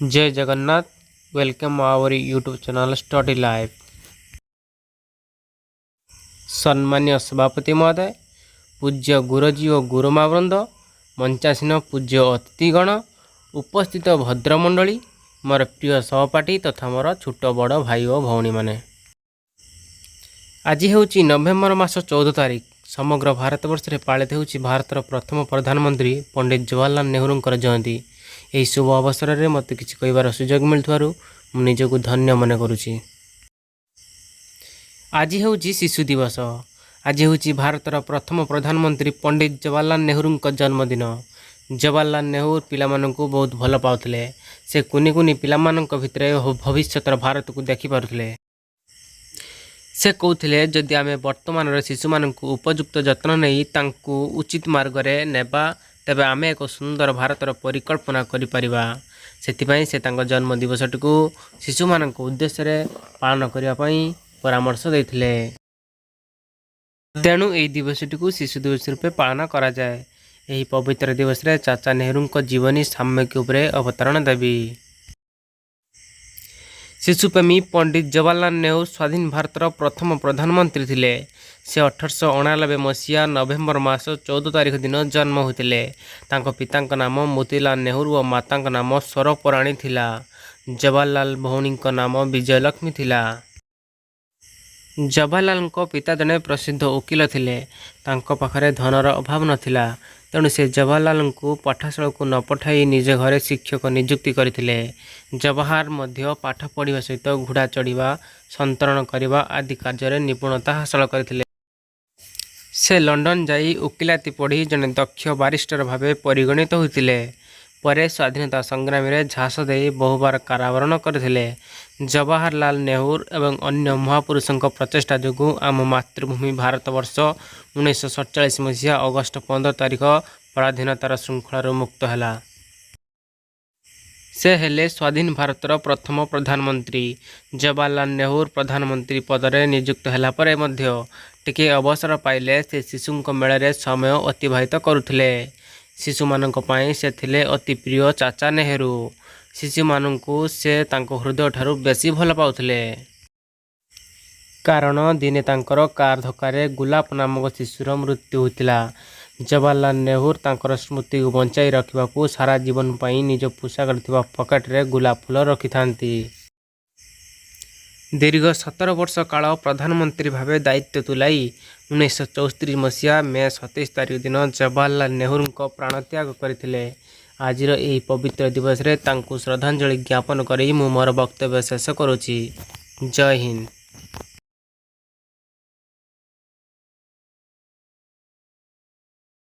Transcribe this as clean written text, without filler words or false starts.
Jay Jagannath. Welcome our YouTube channel Study Life. ସମ୍ମାନୀୟ ସଭାପତି ମହୋଦୟ, ପୂଜ୍ୟ ଗୁରୁଜୀ ଓ ଗୁରୁମା ବୃନ୍ଦ, ମଞ୍ଚାସୀନ ପୂଜ୍ୟ ଅତିଥିଗଣ, ଉପସ୍ଥିତ ଭଦ୍ରମଣ୍ଡଳୀ, ମୋର ପ୍ରିୟ ସହପାଠୀ ତଥା ମୋର ଛୋଟ ବଡ଼ ଭାଇ ଓ ଭଉଣୀମାନେ, ଆଜି ହେଉଛି ନଭେମ୍ବର ମାସ 14 ତାରିଖ। ସମଗ୍ର ଭାରତବର୍ଷରେ ପାଳିତ ହେଉଛି ଭାରତର ପ୍ରଥମ ପ୍ରଧାନମନ୍ତ୍ରୀ ପଣ୍ଡିତ ଜବାହରଲାଲ ନେହେରୁଙ୍କର ଜୟନ୍ତୀ। ଏହି ଶୁଭ ଅବସରରେ ମୋତେ କିଛି କହିବାର ସୁଯୋଗ ମିଳୁଥିବାରୁ ମୁଁ ନିଜକୁ ଧନ୍ୟ ମନେ କରୁଛି। ଆଜି ହେଉଛି ଶିଶୁ ଦିବସ। ଆଜି ହେଉଛି ଭାରତର ପ୍ରଥମ ପ୍ରଧାନମନ୍ତ୍ରୀ ପଣ୍ଡିତ ଜବାହରଲାଲ ନେହେରୁଙ୍କ ଜନ୍ମଦିନ। ଜବାହରଲାଲ ନେହେରୁ ପିଲାମାନଙ୍କୁ ବହୁତ ଭଲ ପାଉଥିଲେ। ସେ କୁନି କୁନି ପିଲାମାନଙ୍କ ଭିତରେ ଭବିଷ୍ୟତର ଭାରତକୁ ଦେଖିପାରୁଥିଲେ। ସେ କହୁଥିଲେ, ଯଦି ଆମେ ବର୍ତ୍ତମାନର ଶିଶୁମାନଙ୍କୁ ଉପଯୁକ୍ତ ଯତ୍ନ ନେଇ ତାଙ୍କୁ ଉଚିତ ମାର୍ଗରେ ନେବା, ତେବେ ଆମେ ଏକ ସୁନ୍ଦର ଭାରତର ପରିକଳ୍ପନା କରିପାରିବା। ସେଥିପାଇଁ ସେ ତାଙ୍କ ଜନ୍ମ ଦିବସଟିକୁ ଶିଶୁମାନଙ୍କ ଉଦ୍ଦେଶ୍ୟରେ ପାଳନ କରିବା ପାଇଁ ପରାମର୍ଶ ଦେଇଥିଲେ। ତେଣୁ ଏହି ଦିବସଟିକୁ ଶିଶୁ ଦିବସ ରୂପେ ପାଳନ କରାଯାଏ। ଏହି ପବିତ୍ର ଦିବସରେ ଚାଚା ନେହେରୁଙ୍କ ଜୀବନୀ ସାମ୍ୟକ ଉପରେ ଅବତରଣ ଦେବି। ଶିଶୁପ୍ରେମୀ ପଣ୍ଡିତ ଜବାହରଲାଲ ନେହେରୁ ସ୍ୱାଧୀନ ଭାରତର ପ୍ରଥମ ପ୍ରଧାନମନ୍ତ୍ରୀ ଥିଲେ। ସେ 1889 ମସିହା ନଭେମ୍ବର ମାସ 14 ତାରିଖ ଦିନ ଜନ୍ମ ହୋଇଥିଲେ। ତାଙ୍କ ପିତାଙ୍କ ନାମ ମୋତିଲାଲ ନେହେରୁ ଓ ମାତାଙ୍କ ନାମ ସ୍ୱରୂପରାଣୀ ଥିଲା। ଜବାହରଲାଲ ଭଉଣୀଙ୍କ ନାମ ବିଜୟଲକ୍ଷ୍ମୀ ଥିଲା। ଜବାହରଲାଲଙ୍କ ପିତା ଜଣେ ପ୍ରସିଦ୍ଧ ଓକିଲ ଥିଲେ। ତାଙ୍କ ପାଖରେ ଧନର ଅଭାବ ନଥିଲା। ତେଣୁ ସେ ଜବାହରଲାଲଙ୍କୁ ପାଠଶାଳାକୁ ନ ପଠାଇ ନିଜ ଘରେ ଶିକ୍ଷକ ନିଯୁକ୍ତି କରିଥିଲେ। ଜବାହର ମଧ୍ୟ ପାଠ ପଢ଼ିବା ସହିତ ଘୋଡ଼ା ଚଢ଼ିବା, ସନ୍ତରଣ କରିବା ଆଦି କାର୍ଯ୍ୟରେ ନିପୁଣତା ହାସଲ କରିଥିଲେ। ସେ ଲଣ୍ଡନ ଯାଇ ଓକିଲାତି ପଢ଼ି ଜଣେ ଦକ୍ଷ ବାରିଷ୍ଟର ଭାବେ ପରିଗଣିତ ହୋଇଥିଲେ। ପରେ ସ୍ୱାଧୀନତା ସଂଗ୍ରାମରେ ଝାସ ଦେଇ ବହୁବାର କାରାବରଣ କରିଥିଲେ। ଜବାହରଲାଲ ନେହେରୁ ଏବଂ ଅନ୍ୟ ମହାପୁରୁଷଙ୍କ ପ୍ରଚେଷ୍ଟା ଯୋଗୁଁ ଆମ ମାତୃଭୂମି ଭାରତବର୍ଷ 1947 ମସିହା ଅଗଷ୍ଟ 15 ତାରିଖ ପରାଧୀନତାର ଶୃଙ୍ଖଳରୁ ମୁକ୍ତ ହେଲା। ସେ ହେଲେ ସ୍ୱାଧୀନ ଭାରତର ପ୍ରଥମ ପ୍ରଧାନମନ୍ତ୍ରୀ। ଜବାହରଲାଲ ନେହେରୁ ପ୍ରଧାନମନ୍ତ୍ରୀ ପଦରେ ନିଯୁକ୍ତ ହେଲା ପରେ ମଧ୍ୟ ଟିକିଏ ଅବସର ପାଇଲେ ସେ ଶିଶୁଙ୍କ ମେଳରେ ସମୟ ଅତିବାହିତ କରୁଥିଲେ। ଶିଶୁମାନଙ୍କ ପାଇଁ ସେ ଥିଲେ ଅତି ପ୍ରିୟ ଚାଚା ନେହେରୁ। ଶିଶୁମାନଙ୍କୁ ସେ ତାଙ୍କ ହୃଦୟଠାରୁ ବେଶୀ ଭଲ ପାଉଥିଲେ। କାରଣ ଦିନେ ତାଙ୍କର କାର ଧକ୍କାରେ ଗୋଲାପ ନାମକ ଶିଶୁର ମୃତ୍ୟୁ ହୋଇଥିଲା। ଜବାହରଲାଲ ନେହେରୁ ତାଙ୍କର ସ୍ମୃତିକୁ ବଞ୍ଚାଇ ରଖିବାକୁ ସାରା ଜୀବନ ପାଇଁ ନିଜ ପୋଷାକରେ ଥିବା ପକେଟରେ ଗୋଲାପ ଫୁଲ ରଖିଥାନ୍ତି। ଦୀର୍ଘ 17 ବର୍ଷ କାଳ ପ୍ରଧାନମନ୍ତ୍ରୀ ଭାବେ ଦାୟିତ୍ୱ ତୁଲାଇ 1974 ମସିହା ମେ 27 ତାରିଖ ଦିନ ଜବାହରଲାଲ ନେହେରୁଙ୍କ ପ୍ରାଣତ୍ୟାଗ କରିଥିଲେ। ଆଜିର ଏହି ପବିତ୍ର ଦିବସରେ ତାଙ୍କୁ ଶ୍ରଦ୍ଧାଞ୍ଜଳି ଜ୍ଞାପନ କରି ମୁଁ ମୋର ବକ୍ତବ୍ୟ ଶେଷ କରୁଛି। ଜୟ ହିନ୍ଦ।